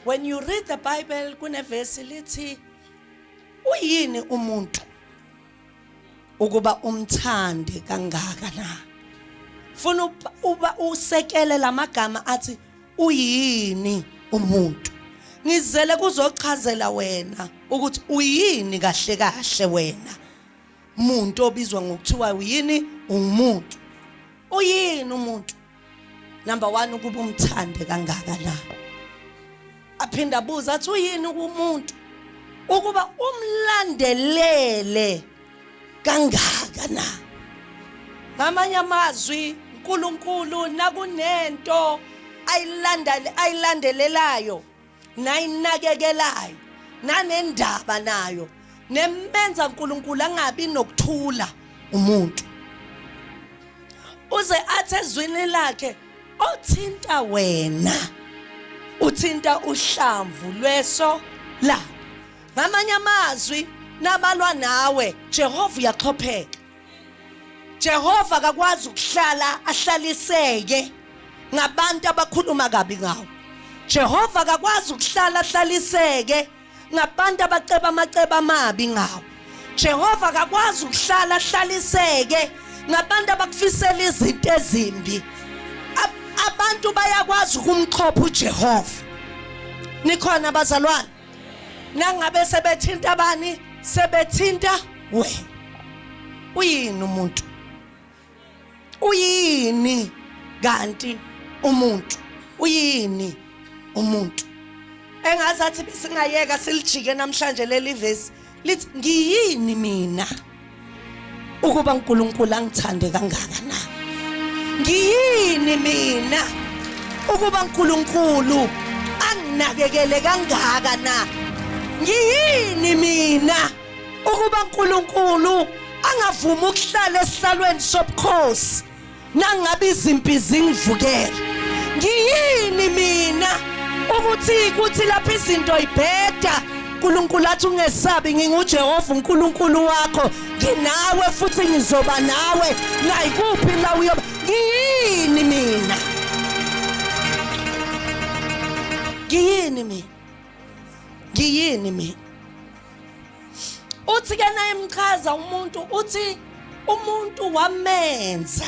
When you read the Bible kunevesi lithi uyini umuntu ukuba umthande kangaka na? Funa uba usekele lamagama athi uyini umuntu. Ngizele kuzochazela wena ukuthi uyini kahle kahle wena. Muntu obizwa ngokuthiwa uyini umuntu. Uyini umuntu? Number 1 ukuba umthande kangaka na? Aphinda abuza athi uyini umuntu? Ukuba umlandelele kangaka na? Ngamanye amazwi uNkulunkulu nakunento ayilandele ayilandelelayo nayinakekelayo nanendaba nayo nemenza uNkulunkulu angabi nokuthula umuntu uze athi ezwini lakhe othinta wena uthinta uhlamvu lweso la ngamanye amazwi nabalwa nawe Jehova uyaxhopheka Jehova akakwazi ukuhlala ahlaliseke ngabantu abakhuluma kabi ngawo. Jehova akakwazi ukuhlala ahlaliseke ngabantu abaceba amacebo amabi ngawo. Jehova akakwazi ukuhlala ahlaliseke ngabantu abakufisela izinto ezimbi. Abantu bayakwazi ukumxhopha uJehova. Nikhona bazalwane? Nangabe sebethinta bani? Sebethinta wena. Uyini umuntu? Uyini kanti umuntu? Uyini umuntu? Engazathi besingayeka silijike namhlanje leli vesi lithi ngiyini mina ukuba uNkulunkulu angithande kangaka na? Ngiyini mina ukuba uNkulunkulu anginakekele kangaka na? Ngiyini mina ukuba uNkulunkulu angavumi ukuhlala esihlalweni sobukhosi nangabe izimpi zingivukela ngiyini mina ukuthi kuthi lapho izinto ibheda uNkulunkulu athi ungesabi nginguJehova uNkulunkulu wakho nginawe futhi ngizoba nawe nayikuphi la uyoba ngiyini mina ngiyini mina ngiyini mina uthi ke nayemchaza umuntu uthi umuntu wamenza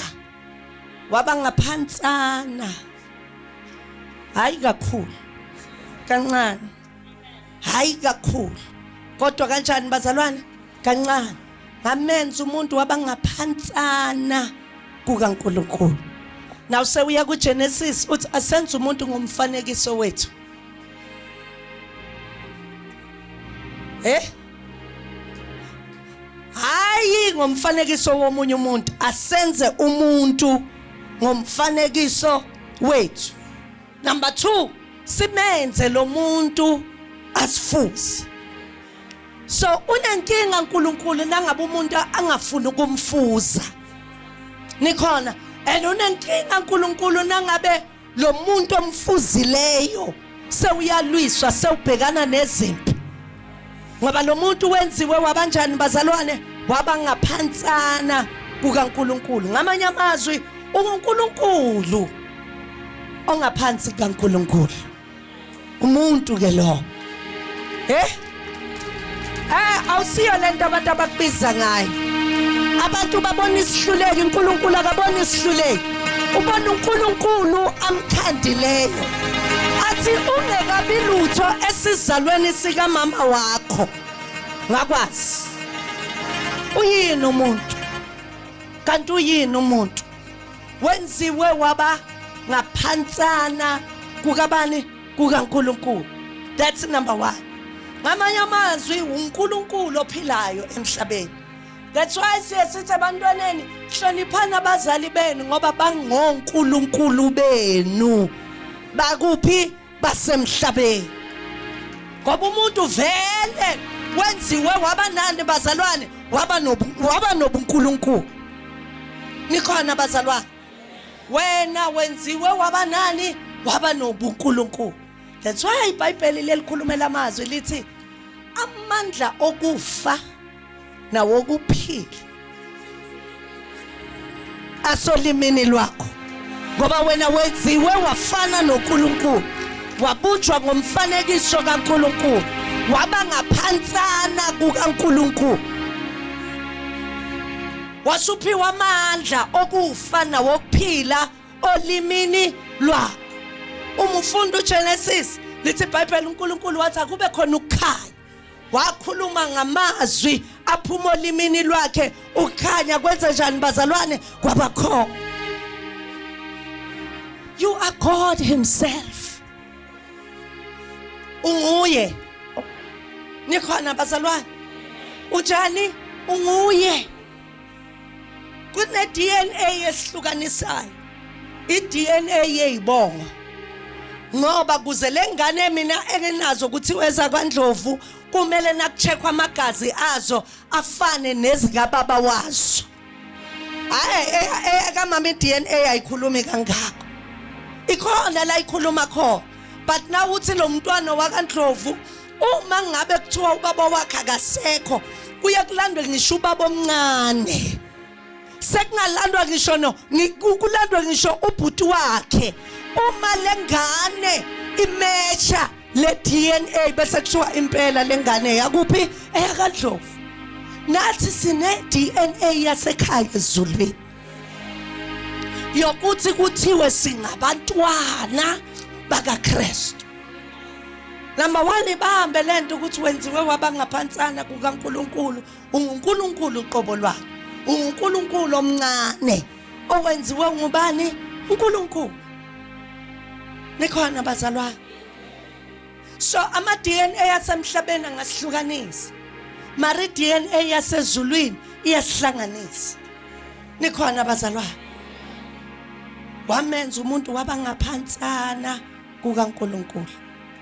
waba ngaphansana hayi kakhulu kancane hayi kakhulu kodwa kanjani bazalwane kancane ngamenza umuntu waba ngaphansana kukaNkulunkulu now sewuya kuGenesis uthi asenze umuntu ngomfanekiso wethu Eh? Hayi ngomfanekiso womunye umuntu, asenze umuntu ngomfanekiso wethu. Number 2, simenze lo muntu asifuze. So unenkinga uNkulunkulu nangabe umuntu angafuni ukumfuza. Nikhona? And unenkinga uNkulunkulu nangabe lo muntu omfuzileyo sewuyalwiswa sewubhekana nezimpi ngoba lo muntu wenziwe wabanjani bazalwane waba ngaphansana kukaNkuluNkulu ngamanye amazwi unguNkulunkulu ongaphansi kukaNkuluNkulu umuntu ke lo eh eh awusiyo lento abantu abakubiza ngayo abantu babona isihluleki uNkulunkulu akabona isihluleki ubona uNkulunkulu amkhandileyo athi ungekabi lutho esizalweni sikamama wakho ngakwazi uyini umuntu kanti uyini umuntu wenziwe waba ngaphansana kukabani kukaNkulunkulu that's number 1 ngamanye amazwi uNkulunkulu ophilayo emhlabeni that's why siye sithi ebantwaneni hloniphani abazali benu ngoba bangonkulunkulu benu bakuphi basemhlabeni ngoba umuntu vele wenziwe waba nani bazalwane waba nobu waba nobunkulunkulu nikhona bazalwane wena wenziwe waba nani waba nobunkulunkulu that's why iBhayibheli lelikhulumela amazwi lithi amandla okufa nawokuphila asolimini lwakho ngoba wena wenziwe wafana noNkulunkulu. Wabunjwa ngomfanekiso kaNkulunkulu, waba ngaphansana kukaNkulunkulu, wasuphiwa amandla okufa nawokuphila olimini lwakho. Uma ufunda uGenesis, lithi iBhayibheli uNkulunkulu wathi akube khona ukukhanya, wakhuluma ngamazwi aphuma olimini lwakhe, ukukhanya kwenze njani bazalwane? Kwabakhona. You are God himself, unguye. Nikhona bazalwane? Unjani? Unguye. Kune DNA esihlukanisayo, iDNA yeyibongo, ngoba kuze lengane mina enginazo ukuthi weza kwaNdlovu, kumele nakucheckwa amagazi azo afane nezikababa wazo. Hayi, ekamama iDNA ayikhulumi kangako, ikhona la ikhuluma khona, but now uthi lo mntwana wakaNdlovu, uma ngabe kuthiwa ubaba wakhe akasekho, kuye kulandwe ngisho ubaba omncane, sekungalandwa ngisho no kulandwe ngisho ubhuti wakhe. Uma lengane imatcha le DNA, bese kuthiwa impela lengane yakuphi? EyakaNdlovu. Nathi sine DNA yasekhaya ezulwini yokuthi kuthiwe singabantwana bakaKristu. Number 1, ibambe lento ukuthi wenziwe waba ngaphansana kukaNkuluNkulu, unguNkulunkulu uqobo lwakhe, unguNkulunkulu omncane owenziwe ngubani? uNkulunkulu. Nikhona bazalwane? So ama DNA asemhlabeni angasihlukanisa, mara iDNA yasezulwini iyasihlanganisa. Nikhona bazalwane? Wamenza umuntu waba ngaphansana kukaNkulunkulu.